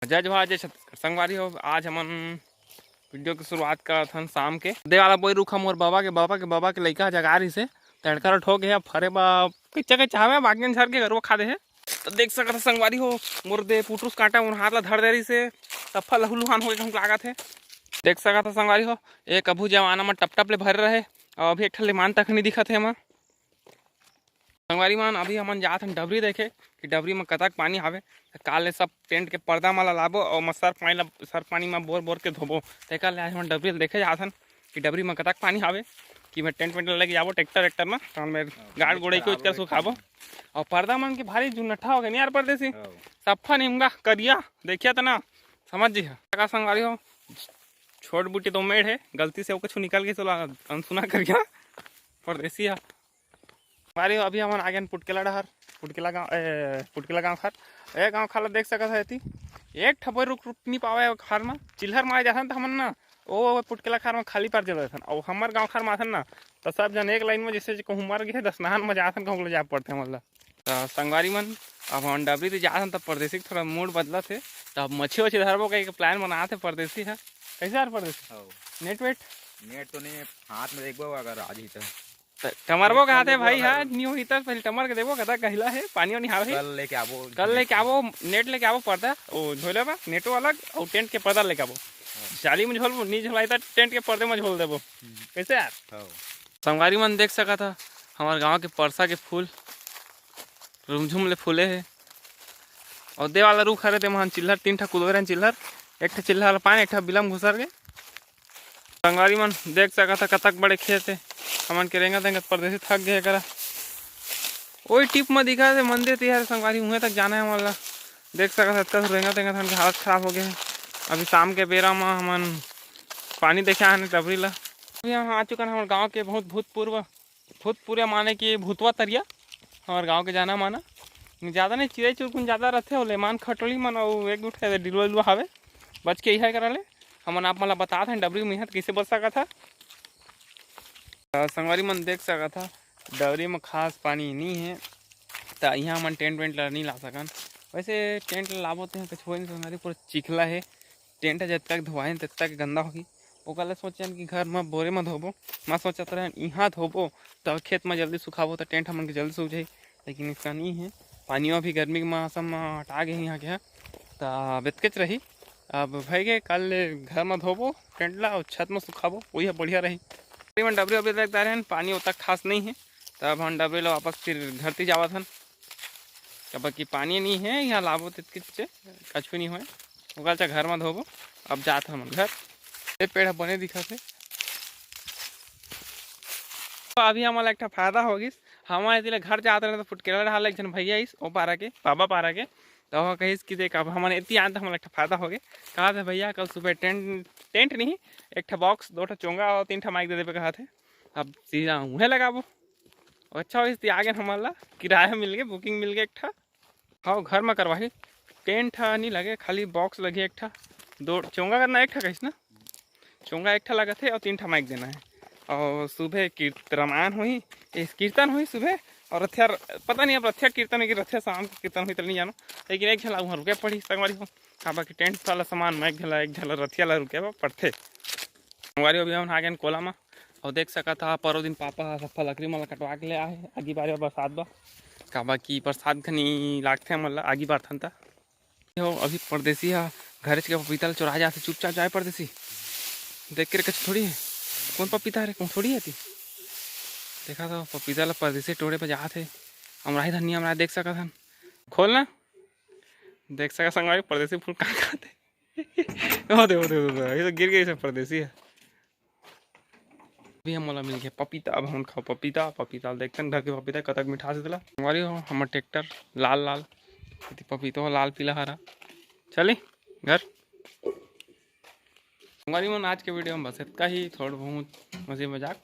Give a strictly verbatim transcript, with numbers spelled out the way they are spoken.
जय जोहार, जय छत्तीसगढ़। संगवारी हो, आज हमन वीडियो के शुरुआत करत हन शाम के। दे वाला बोई रुख ह मोर बाबा के, बाबा के, बाबा के लइका ह जगा रहिस हे, तड़का ल ठोक हे, अब फरे बा कच्चा कच्चा हवे, बाकी झर के गरुवा खा दे हे। तो देख सकत ह संगवारी हो, मोर दे पुटरूस कांटा मोर हाथ ला धर दे रहिस हे, सफा लहू लुहान हो गे कहूँ लागत हे। देख सकत ह संगवारी हो, एक अभू जमाना म टप टप ले भरे रहे, अउ अभी एक ठन लेमान तक नइ दिखत हे एमा। संगवारी मन, अभी हमन जात हन डबरी देखे कि डबरी म कतक पानी हावे। त काल ले सब टेंट के पर्दा मन ला लाबो अउ ओमा सर पानी ला, सर पानी म बोर बोर के धोबो। तेकर ले आज हमन डबरी ल देखे जात हन कि डबरी म कतक पानी हावे, कि मैं टेंट वेंट ला लेके जाबो ट्रैक्टर, ट्रैक्टर म, तहन मैं हाँ, गाड़ गोड़ई के खराब ओचकर होगे सुखाबो। पानी। अउ पर्दा मन के भारी जुन्नठा हो गे न यार परदेसी। हाँ। सफा निमगा करिया, देखिया त ना, समझ जी। का संगवारी हो, छोट बूटी तो मेड़ हे, गलती से वो कुछ निकल के चला अनसुना करिया परदेसी ह। संगवारी हो, अभी हमन आ गेन पुटकेला डहर, पुटकेला गाँव, ए, पुटकेला गाँव खार। ए गाँव खार ला देख सकत ह एती, एक ठा बोई रुख रुक नी पावे ओ खार म। चिल्हर मारे जाथन त हमन ना, ओ पुटकेला खार म खाली पार चल देथन। अउ हमर गाँव खार म आथन ना, त सब जन एक लाइन म, जैसे कहूँ मर गे, दस नहान म जाथन, कहूँ ले जाए पड़थे हमन ला। त संगवारी मन, अब हमन डबरी त जाथन, त परदेसी के थोड़ा मूड बदलत हे, त अब मछी वछी धरबो कहिके प्लान बनात हे परदेसी ह। कैसे यार परदेसी? हौ। Net weight? नेट तो नहीं, हाथ में देखबो अगर आ जाही त। त टमरबो नेट कहात कर हे लेबो भाई, अगर। हाँ, नहीं होही त पहले टमर के देखबो, कतक गहिला हे, पानी वानी हावे। कल लेके आबो। कल लेके आबो, नेट लेके आबो, पर्दा, ओ, झोले बा, नेटो अलग, अउ टेंट के पर्दा लेके आबो। हाँ। जाली में झोलबो, नहीं झोलाई त टेंट के पर्दे में झोल देबो। हम्म। कैसे यार? हौ। संगवारी मन देख सकत ह, हमर गांव के परसा के फूल रुमझुम ले फूले हे। अउ दे वाला रुख हरे, ते महन चिल्हर, तीन ठा कुदोरन चिल्हर, एक ठा चिल्हर पान, एक ठा बिलम घुसर गे। संगवारी मन देख सकत ह, कतक बड़े खेत हे। हमन के रेंगत रेंगत परदेसी थक गे हे करा। ओई टिप म दिखत हे मंदिर तिहार संगवारी, उहें तक जाना हे हमन ला। देख सकत ह, अतका रेंगत रेंगत हमन के हालत खराब हो गे हे। अभी शाम के बेरा म हमन पानी देखे आने डबरी ला। अभी हम आ चुकन हमर गांव के बहुत भूतपूर्व, भूतपूर्व माने कि भूतवा तरिया, हमर गांव के जाना माना। ज़्यादा नहीं, चिरई चुरकुन ज़्यादा रथे, अउ लेमान खटोली मन, अउ एक दू ठे डिलवा उलवा हावे, बच के इहे करा ले। हमन आप मन ला बतात हन, डबरी में इहाँ कइसे बच सकत ह। त संगवारी मन देख सकत ह, डबरी में खास पानी नी हे, त इहाँ हमन टेंट वेंट ला नी ला सकन। वैसे टेंट ला लाबो त इहाँ कुछ होय नी संगवारी, पूरा चिखला हे। टेंट ह जतका के धोवाही, ततका के गंदा होही। ओकर ले सोचेन कि घर म बोरे म धोबो। मैं सोचत रहेन, इहाँ धोबो, त खेत म जल्दी सुखाबो, त टेंट हमन के जल्दी सूख जाही। लेकिन इसका नी हे, पानियो अभी गर्मी के मौसम म हटा गे हे इहाँ के ह, त अब एतकेच रही। अब भई गे, काल ले घर म धोबो टेंट ला अउ छत म सुखाबो, वही ह बढ़िया रही। तकरीबन डबरी वबरी देख डारे हन, पानी ओतक खास नई हे, त अब हम डबरी ला वापस फिर घर ती जावत हन। काबर कि पानी नई हे, इहाँ लाबो तेतके चीज, कछु नई होय। ओकर चा घर म धोबो। अब जात हन हमन घर। ये पेड़ ह बने दिखत हे। तो अभी हमन ला एक ठा फायदा हो गिस, हमन एती ले घर जात रहेन त फुटकेला डहार ले एक झन भैया आइस, ओ पारा के, बाबा पारा के, त ओह कहिस कि देख, अब हमन एती आन त हमन ला एक ठा फायदा हो गे। कहा थे भैया, कल सुबह टेंट, टेंट नहीं, एक ठा बॉक्स, दो ठा चोंगा अउ तीन ठा माइक दे देबे कहा थे। अब सीधा उहें लगाबो। अच्छा होइस, ती आगे हमन ला किराया मिल गे, बुकिंग मिल गे एक ठा। हव, घर म करवाही। टेंट ह नी लगे, खाली बॉक्स लगही एक ठा। दो चोंगा करना, एक ठा कहिस ना, चोंगा एक ठा लगत हे अउ तीन ठा माइक देना हे। अउ सुबह कीर्त-, रामायण होही, ए, कीर्तन होही सुबह। अउ रथिया, पता नहीं अब रथिया कीर्तन होही कि रथिया शाम के कीर्तन होही, त नहीं जानो, लेकिन एक झन ला उहाँ रुके पड़ही संगवारी हो। काबर कि टेंट वाला सामान म एक झन ला, एक झन ला रथिया ला रुके बर पड़थे। संगवारी हो, अभी हमन आ गेन कोला म। अउ देख सकत ह, परो दिन पापा ह सफा लकड़ी मन ला कटवा के ले आए हे, आगी बारे बर बरसात बर। काबर कि बरसात घनी लागथे हमन ला आगी बारथन त। हो, अभी परदेसी ह घरेच के पपीता ल चोराए जाथे, चुपचाप जाए परदेसी। देख के रे, कछु थोड़ी हे। कोन पपीता हरे, कोन थोड़ी हे ती। देखा तो पपीता ल परदेसी टोरे बर जात हे। अमराही धनिया, अमराही देख सकत हन। खोल ना। देख सकत संगवारी, परदेसी फूल का खाथे। ओ दे, ओ दे, ओ दे, ये तो गिर गई सब परदेसी ह। अभी हमन ला मिल गया पपीता, अब हमन खाओ पपीता। पपीता ल देखथन घर के पपीता कतक मिठास हे तेला। संगवारी हो, हमर ट्रैक्टर लाल लाल, एती पपीता हो लाल पीला हरा। चली घर। संगवारी मन, आज के वीडियो में बस इतना ही, थोड़ा बहुत मजे मजाक।